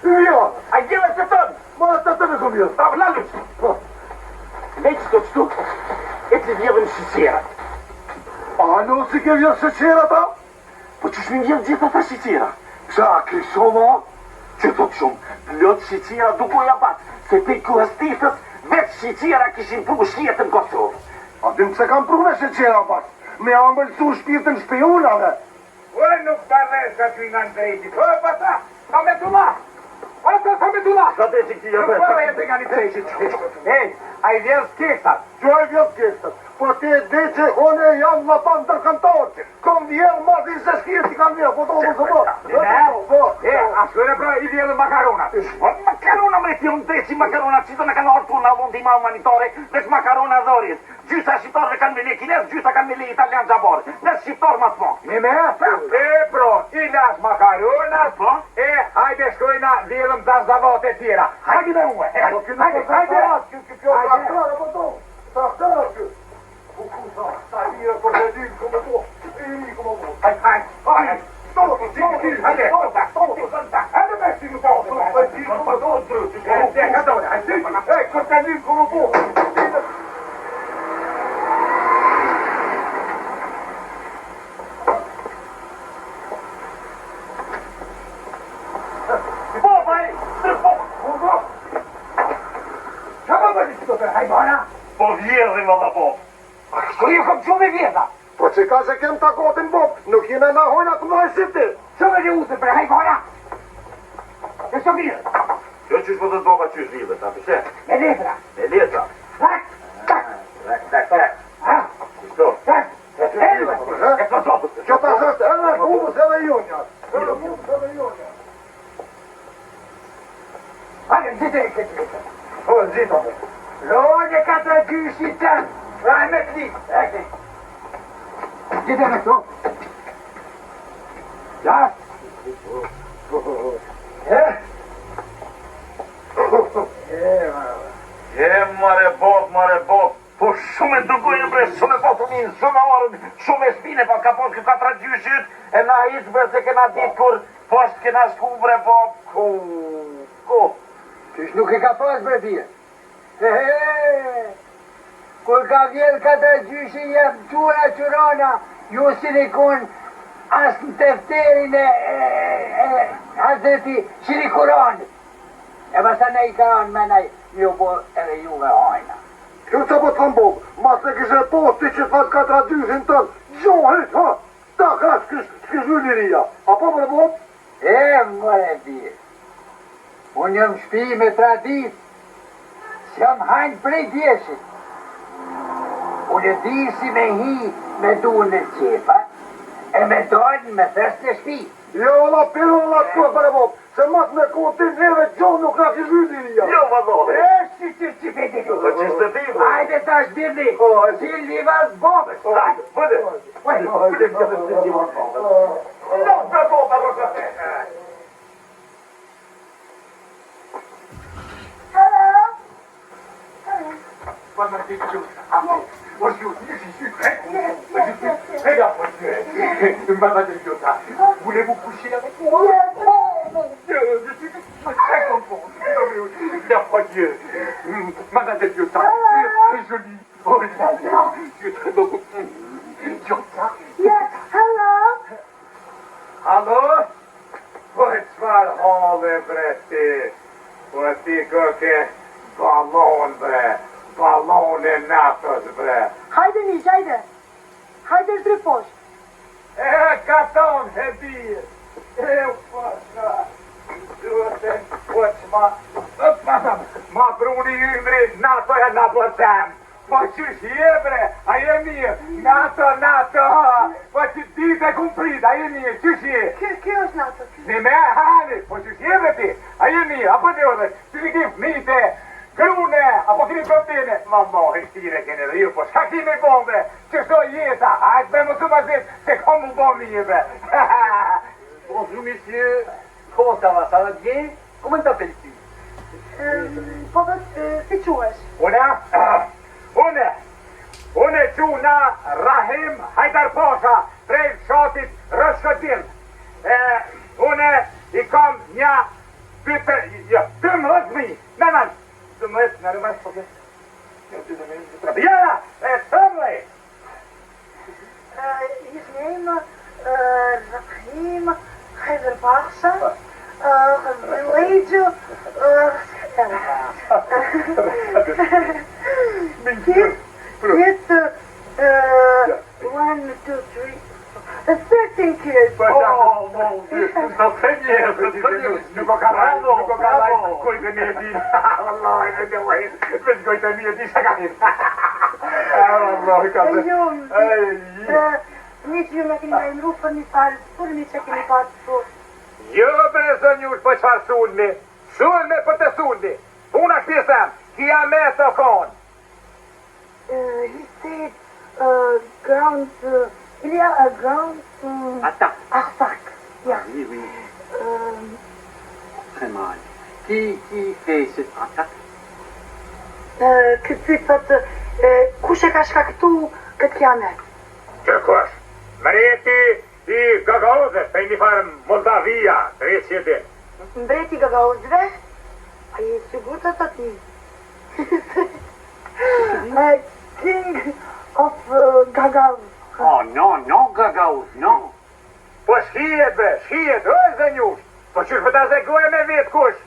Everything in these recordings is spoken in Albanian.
Jo. A gjeve të tënë? Ma të tënë e kom vjedhë. Ta vlalë. Po. Ne që të qëtu, e të vjedhëm sheqerat. A, no, si ke vjedhë sheqerat, a? Po qysh mi vjedhë gjithë ata sheqera? Pse, a ke shumë, a? Që thot shumë, plot sheqera du goja bat, se pej kohës titës, veç sheqera kishin pru shjetën në Kosovë. A dim pse kam pru me sheqera, bash? Me ambëlsu shpirtin shpionave. O nuk parres aty nga në drejti. O, pata, sa me tulla! O, sa sa me tulla! Sa drejti këti, Nuk parres nga një drejti. Ej, a i vjedh keksat. Që ai vjedh keksat? Po ti e di që unë jam në ta ndërkombëtar. Kom vjedh ma di se shkirë që kam vjedh, po to mos e bë. Ne? Po. E, a shkojnë pra i vjedhën makaronat. Po makarona më ti unë dreqi makarona që të në kanë ardhur në ndihma humanitare, veç makarona dhorjes. Gjysa shqiptarëve kanë me le kinez, gjysa kanë me le italian xhabar. Ne shqiptar më të pak. Ne me? E, pro, i las makaronat, Po? e, hajde shkojna vjedhëm zarzavate e tjera. Hajde me ue, Po ky nuk hajde, është hajde. ky ky kjo traktor apo to? Traktor ky. Po ku sa? Sa lirë për të dinë ku më po. I ku më po. Hajde, hajde, hajde. Stop, stop, Hajde, stop, stop. Hajde me si nuk po. E, e, ka dore, hajde. E, kërtelin ku më po. Po, vaj, po, po, Qa më bëni që të të hajvana? po vjedhim valla po. A kështu ju kom gjumë vjedha? Po që ka se kem takotin bob, nuk jena na hojna të mëdhaj si ti. Që me një usë për hajvana? E së mirë, Jo qysh po të baba qysh vidhet, a pse? me letra. Me letra. Tak, tak, Tak, tak, tak. ha, Kështu. tak. Elve. E po zopës. Kjo ta është edhe bubës edhe jonja. Edhe bubës edhe jonja. Hajde, nxite e këtë letër. Po, nxita me. Rojnë e ka të gjyshi tënë, rahmetli. E ke. Nxite me këto. Ja. E? E, ma. E more bob, more bob. Po shumë e dërgojnë bre, shumë e pasunin, shumë e arën, shumë e shpine, pas ka pas këta tragjyshit, e na hiq bre se kena ditë kur poshtë kena shku bre bob, ku, ku. Qysh nuk e ka pas bre bje? He he! Kur ka vjell ka të gjyshi jep qura qurona, ju si një kun as në tefterin e, e, e Hazreti Shiri Kuranit. E pastaj ne i ka rënë menaj, ju bo edhe juve hajna. Kjo që po të thëmë bob, mas e kishe po ti që të ka tragjyshin tënë, gjohit, ha, ta ka s'kish, s'kish vy liria. Apo bre bob? E, more birë, unë jam shpi me tradit, s'jam hajnë prej djeshit. Unë e di si me hi me du në qepa, e me dalë me thes në shpi. Jo, valla, piru, valla, të bre bob, se mas me kohë ti neve gjoh nuk na kish vy liria. Jo, vallore. E, si që që peti. Po që shtë ti, bre. Hajde tash birni, si livas bobës. Hajde, bëde. Hajde, No, bre bob, bre bob. Mademoiselle Biota, voulez-vous coucher avec moi Oh mon Dieu, je suis très content. Merci Dieu. Mademoiselle Biota, tu es très jolie. Oh là là, tu es très beau. Biota. Yes, hello. Allo? Po e qfar halle bre ti? Po e ti kë ke balon bre, balon e natës bre. Hajde Niq, hajde. Hajde zhri poshtë. E katon he birë. E pasha. Duhet po që ma... Ma, ma, ma bruni ymri, nato e na bëtem. Po qysh je bre, a je mirë, nato, nato, po që ditë e kum prit, a je mirë, qysh je? Ky, ky është nato. ky. Ne me hani, po qysh je bre ti, a je mirë, apo ne ode, si i kemi fëmijët, grune, apo kemi probleme? Ma mohi, tire keni dhe ju, po shka kemi bo bre, qështo jeta, hajtë bre mos u mërzit, se kom u bo mirë bre. Bonjour messieurs, comment ça va? Ça va bien? Comment t'appelles-tu? Ëm, Po thot, e, si quhesh? Une, une, une quna Rahim Hajdar Pasha, prej fshatit Rëshkodin. E, une i kam një... 2, 3, jo, 12 fëmijë. Na, na, 12, na, na, po, Ja, e 13. His name, Rahim Hajder Pasha, village, Kids, kids, one, two, three, 13 kids. Oh, mon Dieu, c'est très bien, c'est très bien. Nuk o ka bravo, nuk o ka bravo. Kujt e mi e di. Wallahi, me të vajt, me të kujt e mi e di shka ka hin. Wallahi, ka E jo, Ej, një që ju me keni lajmëru për një farë sulmi që keni pasë po. Jo, bre, zonjush, po çfarë sulmi? Sulmi për të sulmi. Puna shpisem, kiamet o konë. He said, ground, il y a a ground, Attaque. attack. Yeah. Oui, oui, Um, très mal. Qui, qui fait cette attaque Ky pyet thotë, kush e ka shkaktu këtë kiamet? Që kush? Mreti i Gagauzës, për një farë Moldavia, drejt që e din. Mbreti i Gagauzëve? A je sigurt të ti? King of Gagauz. Oh non, non, Gagauz, non. Po shihet bre, shihet, o zonjush. Po qysh po ta zegoj me vetë kush?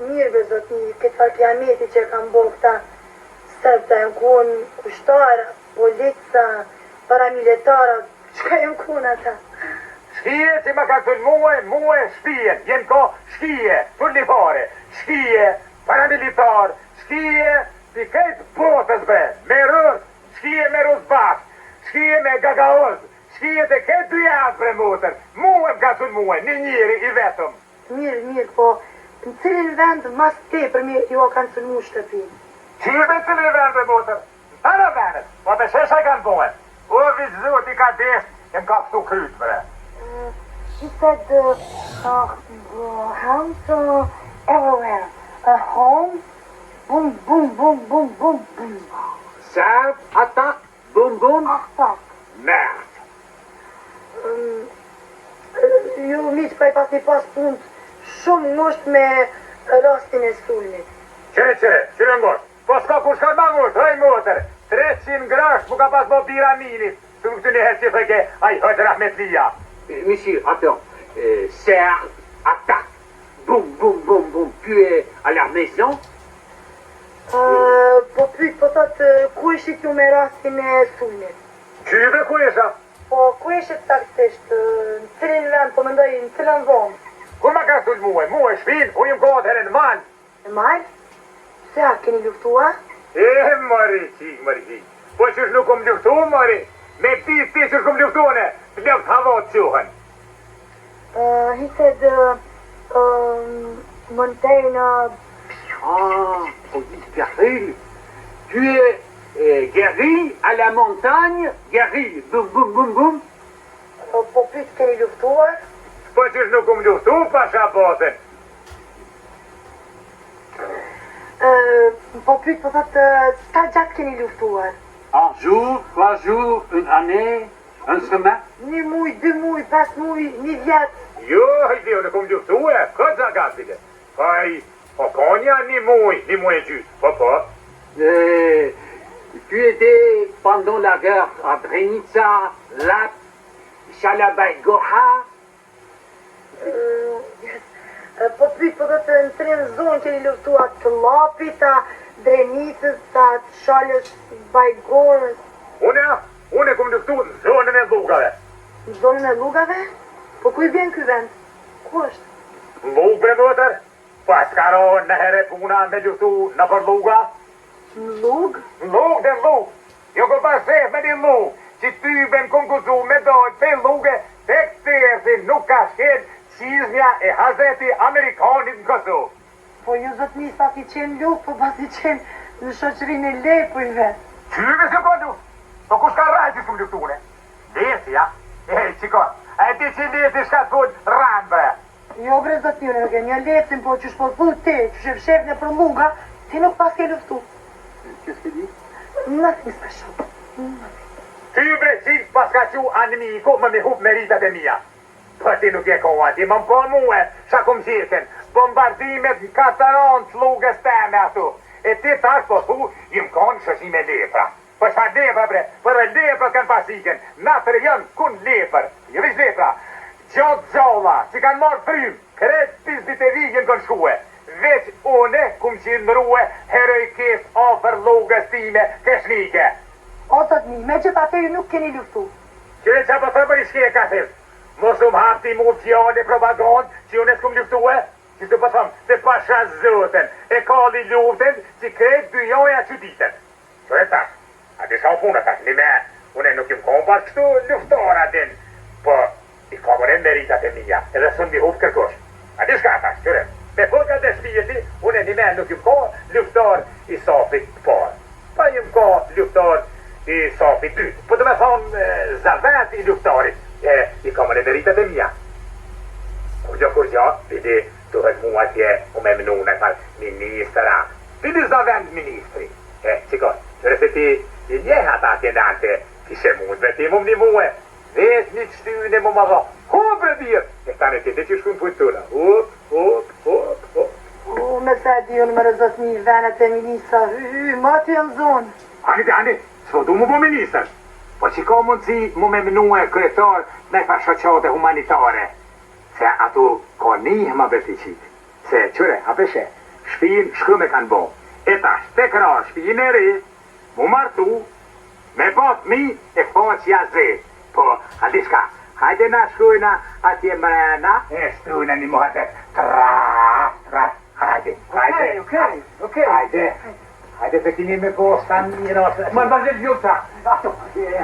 Mirë bre zotni, këtë farë kiameti që e kanë bo këta serbta janë konë ushtara, polica, paramilitara, çka janë konë ata? Shkije që më ka sulmue, mue shpijen, jenë ko shkije, fulli fare, shkije, paramilitar, shkije, si krejt botës bre, me rus, shkije me rus bashk, shkije me gagauz, shkije të krejt dyjas bre motër, mue më ka sulmue, një njeri i vetëm. Mirë, mirë, po në cilin vend mas tepërmi ju kanë sulmu shtëpinë? Qysh me cilin vend bre motër? Në tëra vendet, po të shesha i kanë buen. O, viç zoti ka desht, e më ka psu kryt bre. He said house everywhere, a home, boom, boom, boom, boom, boom, boom. Serb, attaque, boum, boum. Attack. Merde. Um, ju miq pa i pasni pas punë shumë ngusht me rastin e sulmit. Qyre, qyre, qyre ngusht. Po s'ka kush ka ma ngusht, hëj motër. 300 grash mu ka pas bo bira minit. Të nuk të një herë që theke, ai hëtë rahmetlia. Monsieur, attends. Serbe, attaque, boum, boum, boum, boum. Tu es à la maison Uh, po pyet, po thot, ku ishit ju me rastin e sulmit? Qyve ku isha? Po ku ishit saktësisht, në cilin vend, po mendoj në cilën dhomë? Kur ma ka sulmue? Mue shpin, u jem kohët here në mal. Në mal? Se a keni luftua? E, mori qik, mori qik. Po qysh nuk kom luftu, mori? Me ti, ti qysh kom luftu, ne? Të luft havot quhen. He said, Montana... Ah, police guerrille. Tu es guerrille à la montagne, guerrille. Boum, boum, boum, boum. Po pyet keni luftuar? Po qysh nuk kom luftu, pasha botën. Po pyet, po thot, sa gjatë keni luftuar? Un jour, trois jours, une année, un semaine. Një muj, dy muj, pesë muj, një vjet. Jo, hajde, unë kom luftu e, këtë zagat bile. Po ai, po konja një muj, një muj e gjysë, po po. Tu étais pendant la guerre à Drenica, Lap, Shalabay-Goha. Po pyet, po thotë në cilën zonë keni luftuar të Llapit, a Drenicës, a të Shalës, Bajgorës? Unë, unë e kom luftu në zonën e Llugave. Në zonën e Llugave? Po ku i vjen ky vend? Ku është? Llugë bre motër? Po s'ka ro në here puna me luftu në për Lluga? Në Llugë? Në Llugë dhe në Llugë. Jo ko pas shef me një Llugë, që ty ben kom kuzu me dojt pe Llugë, tek tersi nuk ka shkel qizmja e Hazreti Amerikanit në Kosovë. Po ju zotni s'pasi qenë luftë, po pasi qenë në shoqërinë e lepujve. Qyve se ka luftë? Po kush ka rajtë që s'kum luftu une? Lesi, ja? E, qiko, a e di që lesi shka të fol ranë, bre? Jo, bre, zotni, unë nuk e një lecin, po qysh po thu ti, qysh e fshef në për lluga, ti nuk pas ke luftu. Qu'est-ce que dit? Nothing special. Nothing. Ty, bre, qik pas ka qu anmiku më mi hup meritat e mia. Po ti nuk e koha, ti më më po mue, sa kum qirken. Bombardimet në katër anë të llugës teme atu. E ti tash po thu, jam kon shoqni me lepra. Po çfarë lepra bre? Po edhe leprat kanë pas ikën. N'atë rajon kun lepër. Jo veç lepra. Gjo t'gjalla që kanë marrë frymë, krejt pis bitevi janë kon shkue. Veç une kum qëndrue heroikisht afër llugës time feshnike. O zotni, megjithatë ju nuk keni luftu. Qyre ça po thë për i shke e ka thirr? Mos um hap ti mu fjalë e propagandë që unë s'kum luftue? Qështu po thom, se pasha Zotin, e kalli luftën që krejt dyjaja çuditet. Qyre tash, a di sa u puna tash, nime, une nuk jam kon bash kështu luftor a din, po i kam unë meritat e mia, edhe s'un m'i hup kërkush. A di shka tash, qyre, me fol ka dhe shpirti, une nime nuk jam kon luftor i safit të parë. Po jam kon luftor i safit dytë. Po do me thonë zavend i luftorit, e i kam unë meritat e mia. Kurgjo kurgjo, bili duhet mu atje u me mnu në farë ministra. Bili zavend ministri. E, qiko, qyre se ti i njeh ata atje nante, kishe mund dhe ti mu m'nimue. Veç një qtyne mu ma dho. Hop e birë! E tani ti di që shkun punë tona. Hop, hop, hop, hop. U, me sa e di unë more zotni, venet e ministra, hy, hy, ma ty janë zonë. Ani be ani, s'po du mu bo ministër. Po që ka mundësi mu me mnue kryetar në farë shoqate humanitare. Se ato ka nihma be ti qit. Se qyre, a pe sheh, shpijën shkrum e kanë bo. E tash, tekrar shpijën e re, mu martu, me bo fmi e faqja ze. Po, a di shka, hajde na shkojna atje mrena, e shtrujna një muhabet, tra, tra, hajde, hajde. Okej, okej, okej. Hajde, hajde se kemi me bo sa mirë ose... Mademoiselle Vjollca, ato,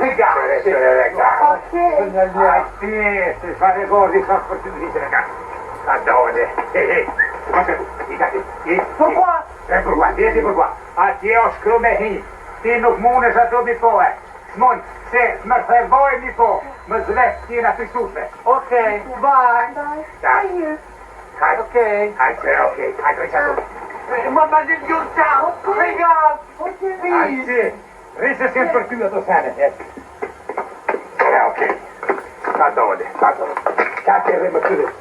regarde. Regarde. Okej. Hajde, se çfarë regardi ka për ty të regarde. Ka dole. Hej, hej, mos e i ka ti. I, Pourquoi? E pourquoi? Di ti pourquoi? Atje o shkru me hi. Ti nuk mundesh ato mi po e. S'mund, se s'më thevoj mi po. Më zvet t'jena të shtushme. Okej, bye. Bye. Da. See you. Hajde, Okej. hajde, okej, hajde, rri ato. Mademoiselle Vjollca, regarde. Okej. Hajde, rri se s'janë për ty ato sene. E, okej. Ka dole, ka dole. Ka të rri më këre.